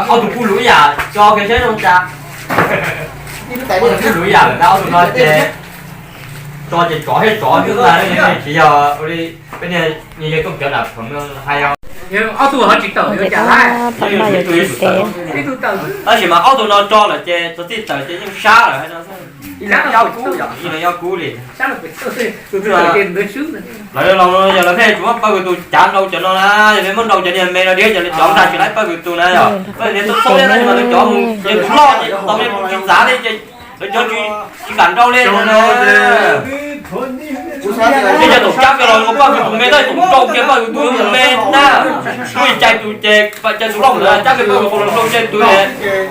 Ob tug kuj luv yam tso kiag saib zoo cas. Ob tug kuj luv yam lawm tab, ob tug no ces tso ces tsov thiab tsov xwb ntag, tsis yog li peb niag yawg Tooj Cawv dam pheem hais os. Ob tug ho tsis tawm li cas lawm. Tab sis mas ob tug no tso lawm ces txog txij tawm ces yeej sab lawm hais no xwb. Ib leeg nyob kub li. Lawv los yog lawv pheej tsuas muab pawg kws tus cav nrau cov no na, yog peb muab nrau cov niag me no diab cov cov nrag tsis laib pawg kws tus na yog pawg niag txob txob thiab tab sis mas lawv cov mus ces tus loj ces tau li mus tsis txav li ces lawv cov tsis kam nrau li no na. Ces cov tus cab kiag los ua pawg kws tus me tab sis tus nrau kiag pawg kws tus me na. Lub cai tus ces cai tus loj ntawd cab kiag pawg kws tus los nrau cai tus,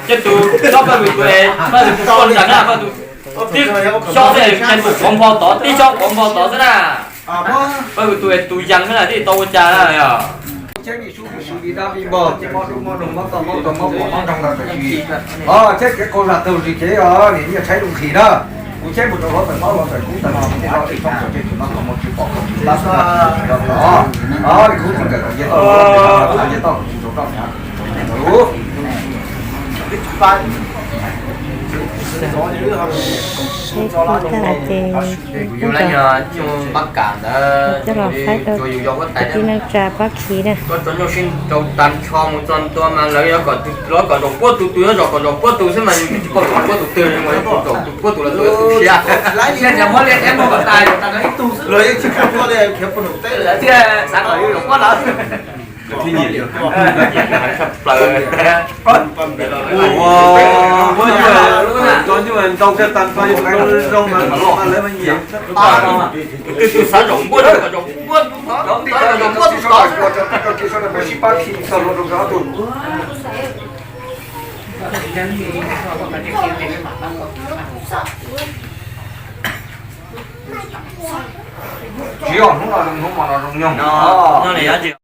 cai tus tsob pawg kws tus es pawg kws tus koj ntag na, pawg kws tus tib xyob xwb, cai tus quav npho tod tib xyob quav npho tod xwb na. Pawg kws tus es tus yees xwb na, tib tau ua cas na yog. Thiab kev qau zam tawm sis, o, thiab kev qau zam tawm sis ces o, nim no tshaib lub nqhis na. Kuv thiab mus rau hluav taws hlob hluav taws kub tag no, kuv thiaj li tsis txhob txog tej tus no kom mus tsis pom kom tsis tab sis no. O, kuv tsis kawm kom nce toj, nce toj kom tsis tau roj na. Seb kuj tag ces kuv yug lab nyuag nyuj pab kam ntawd coj los faib rau kwv tij neej tsa pab khi na. Koj tso nyuj sib rau tag nrho mus txog ntua mas lawv yuav kom, lawv kom zaum puab tus, tus yuav zaum kom zaum puab tus xwb mas yus tsis pom zaum puab tus twg, zaum tus puab tus lawv tus siab. Lawv yeej tsis khav puab li, khiav puag nram teb lawm thiaj xav kom yus zaum puab lawm. Sab plaws. Ua, muab nyuj, tso nyuj nrau kiag tag nrho yus zoo mas lawv mas nyiam. Tus twg xav zaum puab tus kom zaum puab tus tod, zaum puab tus tod. Tsis yog hnub no zoo, hnub no zoo nyoog.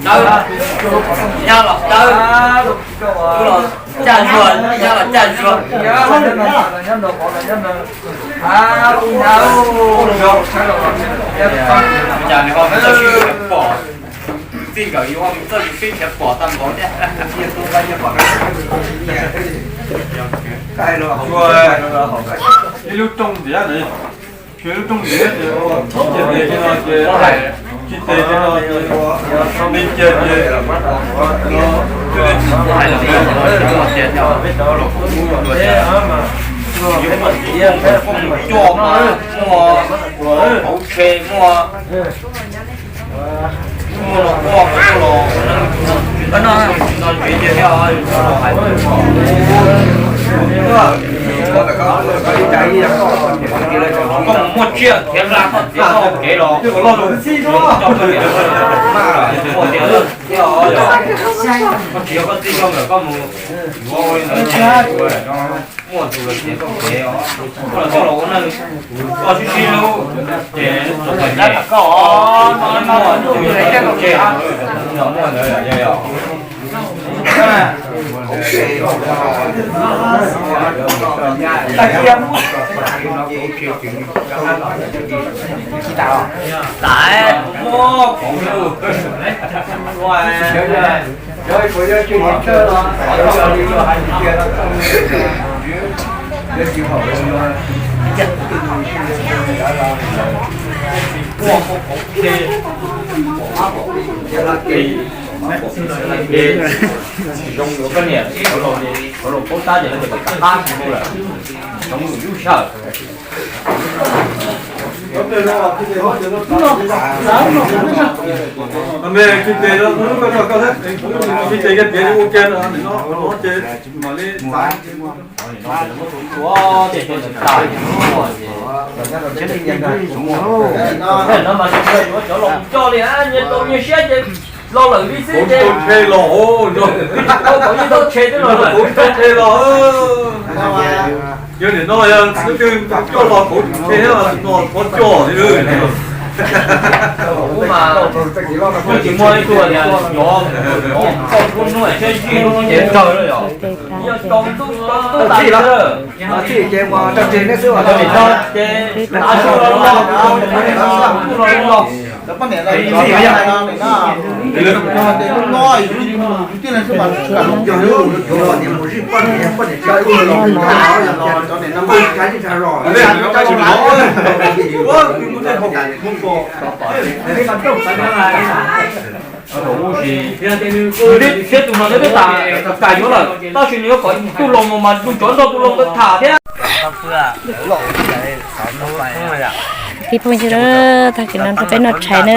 Dawb, nyab los dawb, los caj zuag, nyab los caj zuag. Cas nws ho txawj sib nrhiav pom, txij nkawm yus ho txawj sib nrhiav pom tag npaum thiab. Ib lub rooj ntiav, ib lub rooj ntiav ces tsis tes li no ces, tsis tes li no ces li ces, ces, muaj hauv tsheb muaj. Koj mus muaj tsiaj khiav hla koj txiav koj kev los, koj tias koj tsis yog koj txij koj nkawm koj mus yuav ua li ntawd, muaj tus los txiav koj kev os. Koj los koj los ua neej koj sib sib hlub ces txom nyem, muaj tus los muaj ntawd yog. Ces zoo yuav poj niam, qhov los paub tab ces lawv tias poj kab tsis hu lawm, zoo yus yub sawm. No mas yuav cov los coj li, nyias tau nyias siab ces los lawm li xwb ces. Tau tshe los, tau tshe twb los lawm, tau tshe los. Yog nim no yog xib twg coj los kauv tsum tshe thiab no qhov coj li. Kuv mas kuj tsis muaj ib tug tias yog, yog tau lub hnub siab ntsig lub hnub ces tsawg lawm yog. Yog tsaus ntuj tsaus ntuj tas li lawm. Ces tav su los los, los los. Siab tus no nws twb tas kam yuav lawm, tab sis nws yuav kom tus laus mus mas tus tsov nrog tus laus ntawd tham thiab. Tib phooj ywg, tag kis no nrog peb noj tshais na.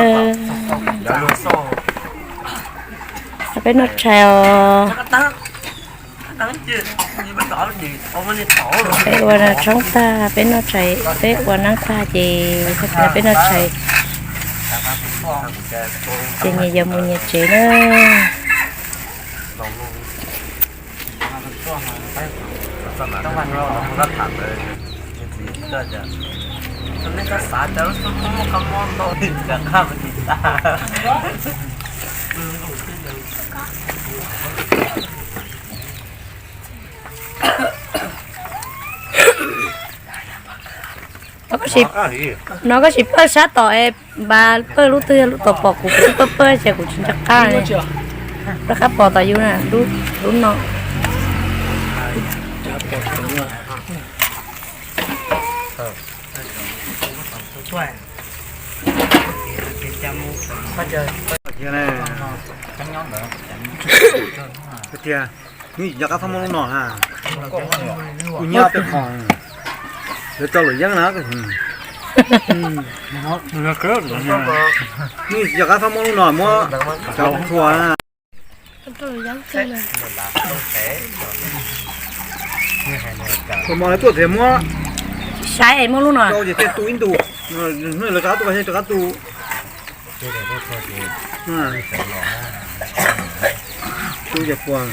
Nrog peb noj tshais os. Peb ua tshoob tag, peb noj tshais, peb ua neeb tag ces tag kis no peb noj tshais ces nyias yuav mus nyias tsev na. No koj sim pawj sab tom es npaj pawj lub twg, lub tom pom kuv, kuv twb pawj pawj ces kuv tsis nco qab li. Rov qab pom tom yus na, lub no. Tiag, nws yog qab txhob muab lub no na. Kuv nyob peb qho, lawv tso lawm yeeb na. Nws yog qab txhob muab lub no muab cov txhua na. Kuv mos lawv tuaj tias muab saib muab lub no rau ces thiaj tu ib ntu. Lawv rov qab tu, rov qab tu. Tu ces puas.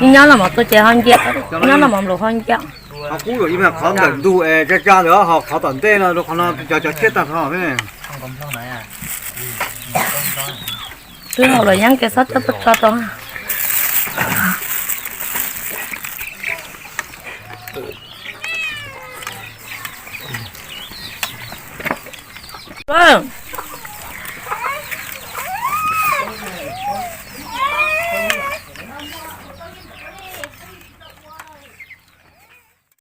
Nyob los mov tua ces ho ncia, nyob los mov nplum ho ncia. Ho kub yuav ib qhov ntawm ntug es tsa tsa ntawd ho qhov tom ntej no rau qhov no cov cov tshiab tag nrho. Twb haus los yeeb ces txhob coj tuaj tso tau.